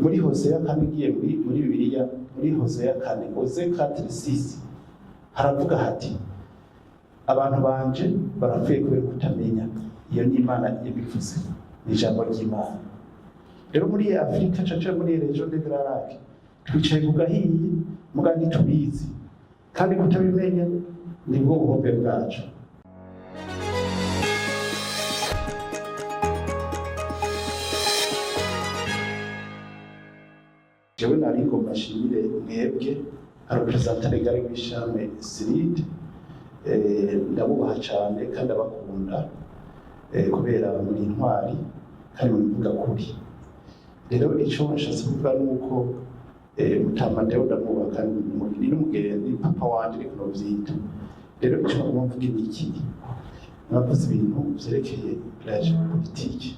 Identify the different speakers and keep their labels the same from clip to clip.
Speaker 1: Muri Hoseya 4, ngiye muri Bibiliya, muri Hoseya 4, Osée 4:6, haravuga hati: "Abantu banje barapfuye kubera kutamenya." Iyo ni Imana yabivuze, ni ijambo ry'Imana. Rero muri Afurika caca muri région des Grands Lacs twicaye ku gahiye, muga ntitubizi, kandi kutabimenya nibwo buhombe bwacu. Jewe nari ngomba nshimire mwebwe, représentant légal w'ishami CIRID. Ndabubaha cane kandi abakunda kubera muri intwari kandi mubivuga kuri. Rero ico nshatse kuvuga nuko Mutama Deo ndamwubaha kandi ni n'umugenzi, papa wanje ariko novyita. Rero ico nagomba mvuge ni iki: mwavuze ibintu vyerekeye la géopolitique.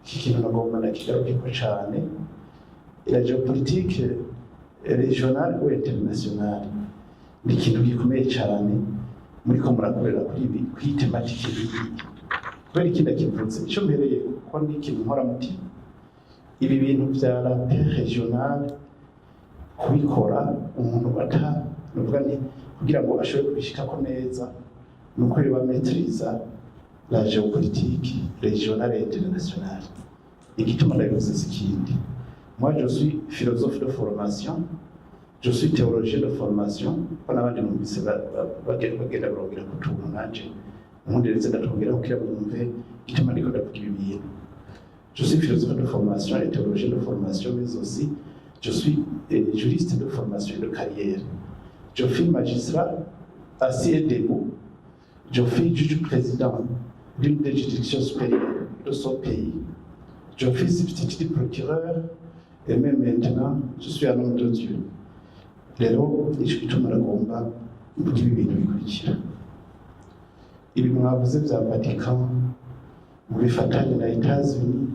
Speaker 1: Iki kintu nagomba ndakigarukeko cane. La géopolitique régionale ou internationale ni ikintu gikomeye cane muriko murakorera kuri ibi, kuri thématique iyi. Kubera ikindi kivuze ico mpereye kuko ni ikintu nkoramutima, ibi bintu vya la paix régionale, kubikora umuntu ata nuvuga nti kugira ngo ashobore kubishikako neza nuko yoba maîtrisa la géopolitique régionale et internationale. Igituma ndabivuze si ikindi: moi, je suis philosophe de formation, je suis théologien de formation, ko n'abandi numvise bagenda barongera ku tuntu, nanje nkunderetse ndatongera kugira mwumve igituma ndiko ndavuga ibi bintu. Je suis philosophe de formation et théologien de formation, mais aussi je suis juriste de formation et de carrière. Je suis magistrat assis et debout. Je suis juge président d'une des juridictions supérieures de son pays. Je suis substitut du procureur et même maintenant, je suis un homme de Dieu. Rero nico gituma nagomba mvuga ibi bintu bikurikira. Ibi mwavuze vya Vatican, mubifatanye na États-Unis,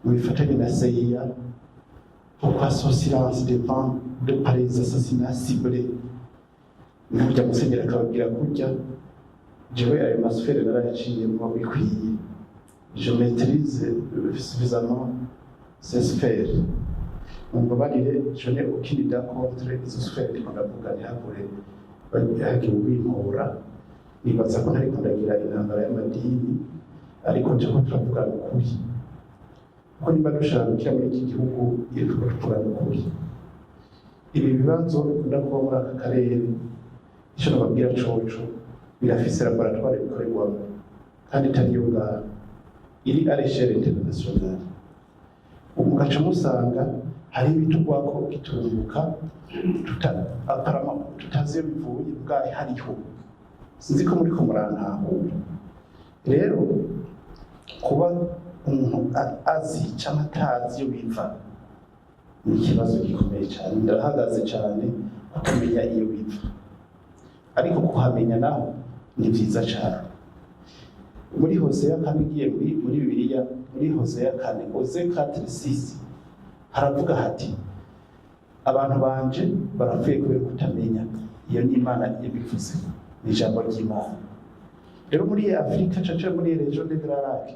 Speaker 1: mubifatanye na CIA. Pourquoi ce silence devant de pareils assassinats ciblés? Nkurya musenyeri akababwira kurya, jewe ayo ma sphères narayaciyemwo bikwiye, je maîtrise suffisamment ces sphères. Mumbabarire, je n'ai aucune idée contre izo sphères ndiko ndavuga, ntihakure hagira uwimpora. Nibaza ko ntariko ndagira intambara y'amadini, ariko turiko turavugana ukuri, kuko nimba dushaka gukira muri iki gihugu iyo turiko tuvugana ukuri. Ibi bibazo bikunda kuba muri aka karere, ico nababwira coco, birafise laboratoire bikorerwamo, kandi itari iyo ngaho, iri à l'échelle internationale. Ubu mugaca musanga hari ibitugwako giturumbuka, apparemment tutazi iyo bivuye, bwahe hariho. Sinzi ko muriko murantahura. Rero kuba umuntu azi canke atazi iyo biva ni ikibazo gikomeye cyane. Ndahagaze cyane kutamenya iyo biva, ariko kuhamenya naho ni vyiza cyane. Muri Hoseya 4, ngiye muri Bibiliya, muri Hoseya 4, Osée 4:6, haravuga hati: "Abantu banje barapfuye kubera kutamenya." Iyo ni Imana yabivuze, ni ijambo ry'Imana. Rero muri Afurika caca muri région des Grands Lacs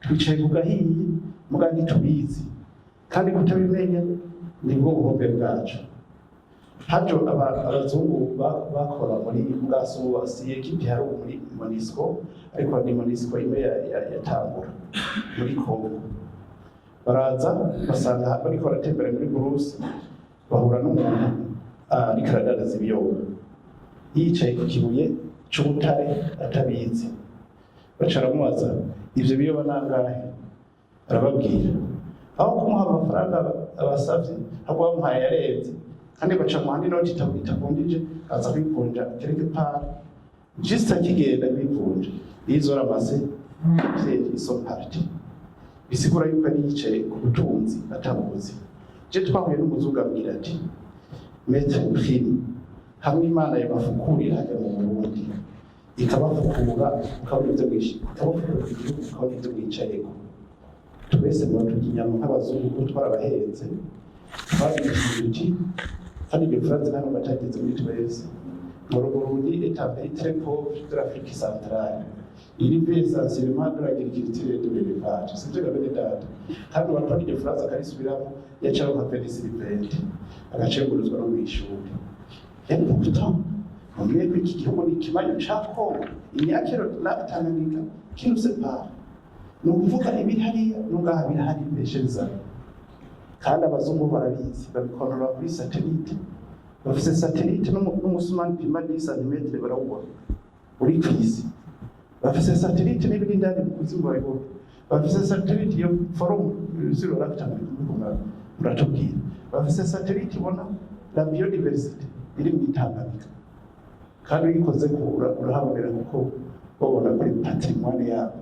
Speaker 1: twicaye ku gahiye, muga ntitubizi, kandi kutabimenya nibwo buhombe bwacu. Hajo abazungu bakora muri bwasuba, si équipe hari ubu muri MONUSCO, ariko ni MONUSCO imwe yatangura muri Congo. Baraza basanga bariko baratembera muri brousse, bahura n'umuntu ariko aradandaza ibiyoba yicaye ku kibuye c'ubutare atabizi. Baca baramubaza: "Ivyo biyoba nangahe?" Arababwira. Aho kumuha amafaranga abasavye, ahubwo bamuhaye yarenze, kandi baca muha n'inoti itavunjije, aza kwivunja quelque part. Juste akigenda kwivunja, ils ont ramassé pierre, ils sont partis. Bisigura yuko yari yicaye ku butunzi atabuzi. Je twahuye n'umuzungu, ambwira ati: "Maître Prime, hamwe Imana yabafukurira hajya mu Burundi, ikabafukura ukabona ibyo ikabafukura igihugu, ukabona ibyo mwicayeko, twese muba turya inyama nk'abazungu, kuko twarabahenze, twabigishije uti, kandi iryo phrase nta n'umwe atageze muri twese, ngo le Burundi est un pays très pauvre de l'Afrique centrale." Il vit essentiellement de l'agriculture et de l'élevage. Sivyo ga bene data? Kandi uwatora iryo phrase akarisubiramo, yaca nka 20 sur 20, agacenguruzwa no mw'ishuri. Et pourtant, mumenye ko iki gihugu ni ikimanyu ca Kongo. Il n'y a que le lac Tanganyika qui nous sépare. Ni ukuvuga ibiri hariya no ngaha birahari, mbeshereza. Kandi abazungu barabizi, babikontorora kuri satellite. Bafise satellite n'umusumani pima 10 cm barawubona uri kw'isi. Bafise satellite n'ibiri indani mu kuzimu babibona. Bafise satellite yo forum sur le lac Tanganyika muriko muratubwira. Bafise satellite ibona la biodiversité iri mu Tanganyika, kandi uyikoze ko urahabonera, kuko babona kuri patrimoine yabo.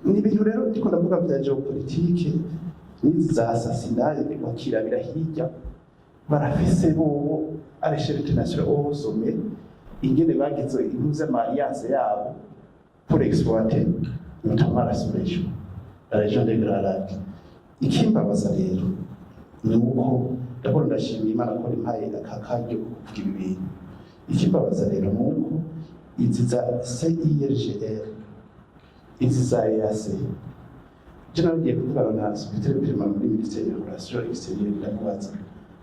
Speaker 1: Ni ibintu rero ndiko ndavuga bya géopolitique n'izi za assassinat, bakirabira hirya. Barafise bobo à l'échelle internationale au sommet ingene bagize impuzu alliance yabo pour exploiter notamment la sous-région, la région des Grands Lacs. Ikimbabaza rero ni uko ndabona, ndashimiye Imana ko impaye aka karyo ko kuvuga ibi bintu. Ikimbabaza rero ni uko izi za CIRGL, izi za EAC, je nagiye kuvugana na secrétaire permanent muri ministère des relations extérieures, ndamubaza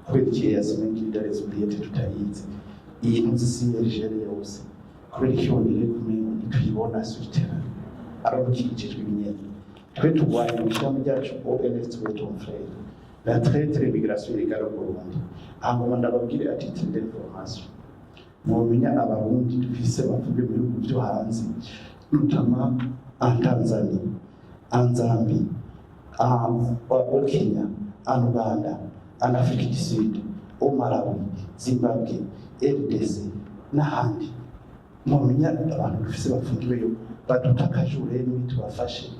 Speaker 1: kubera iki EAC mengi dans les oubliettes tutayizi, iyi ntuzi CIRGL yose, kubera iki yongere kumengo ntituyibona sur terrain, alors kijejwe ibinyene. Twe turwanya mu ishami ryacu ONS Ton Frère la traite, l'immigration illégale au Burundi. Aha ngoma ndababwire à titre d'information, mwomenya Abarundi dufise bavuye mu bihugu vyo hanze, notamment en Tanzanie, en Zambie, au Kenya, en Uganda, en Afrique du Sud, au Malawi, Zimbabwe, RDC n'ahandi. Mwomenya abantu dufise bafungiweyo badutakaje ururimi, tubafashe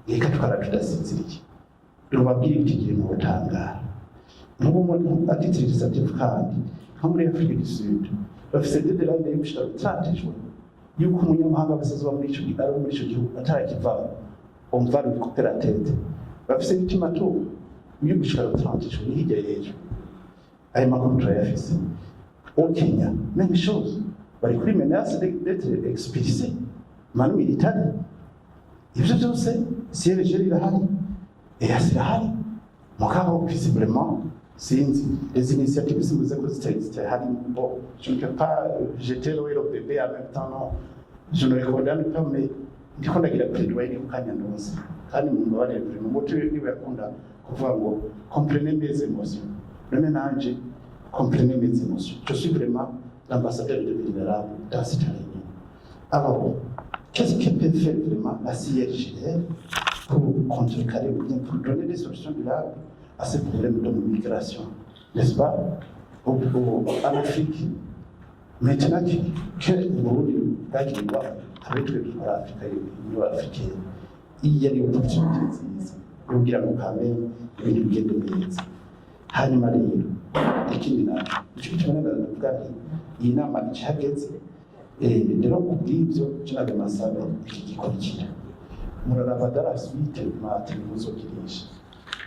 Speaker 1: reka twara tudasinziriye. Rubabwire ibitigiri mu butangara nk'ubu muri à titre illustratif. Kandi nko muri Afrique du Sud bafise deadline yo gushika le 30 juin yuko umunyamahanga wese azoba muri ico ari muri ico gihugu atarakivamo, on va lui couper la tête. Bafise ultimatum yo gushika le 30 juin, ni hirya y'ejo. Ayo makuru turayafise. Au Kenya, même chose, bari kuri menace d'être expulsés manu militari. Ivyo byose CIRGL irahari, EAC irahari, mugabo visiblement sinzi les initiatives simbuze ko zitahari. Bon, je ne peux pas jeter l'eau et le bébé en même temps. Non, je ne le condamne pas, mais ndiko ndagira plaidoyer ku kanya ndonse. Kandi mumbabarire vraiment, umuti niwe yakunda kuvuga ngo "Comprenez mes émotions". None nanje comprenez mes émotions, je suis vraiment l'ambassadeur de vulnérable dans cette réunion. Alors, qu'est-ce que peut faire vraiment la CIRGL pour contrecarrer ou bien pour donner des solutions durables à ces problèmes de migration, n'est-ce pas, en Afrique? Maintenant que Uburundi bwagirwa habe twe dukora Afrika y'Union africaine, iyi yari opportunité nziza kugira ngo kame ibintu bigende neza. Hanyuma rero ikindi naco, ico gituma ndavuga nti iyi nama icihageze. Rero kubw'ivyo je nagomba nsabe iki gikurikira: muraraba dans la suite mate muzogirisha,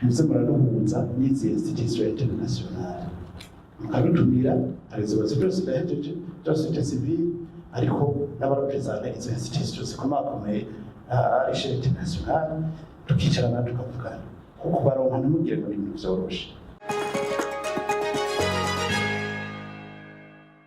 Speaker 1: muze muraduhuza n'izi institution internationale, mukadutumira. Hari izo byose ndahejeje bya société civile, ariko n'abareprésenta izo institution zikomakomeye à l'échelle internationale, tukicarana tukavugana, kuko baronka ntimugire ngo ni ibintu vyoroshe.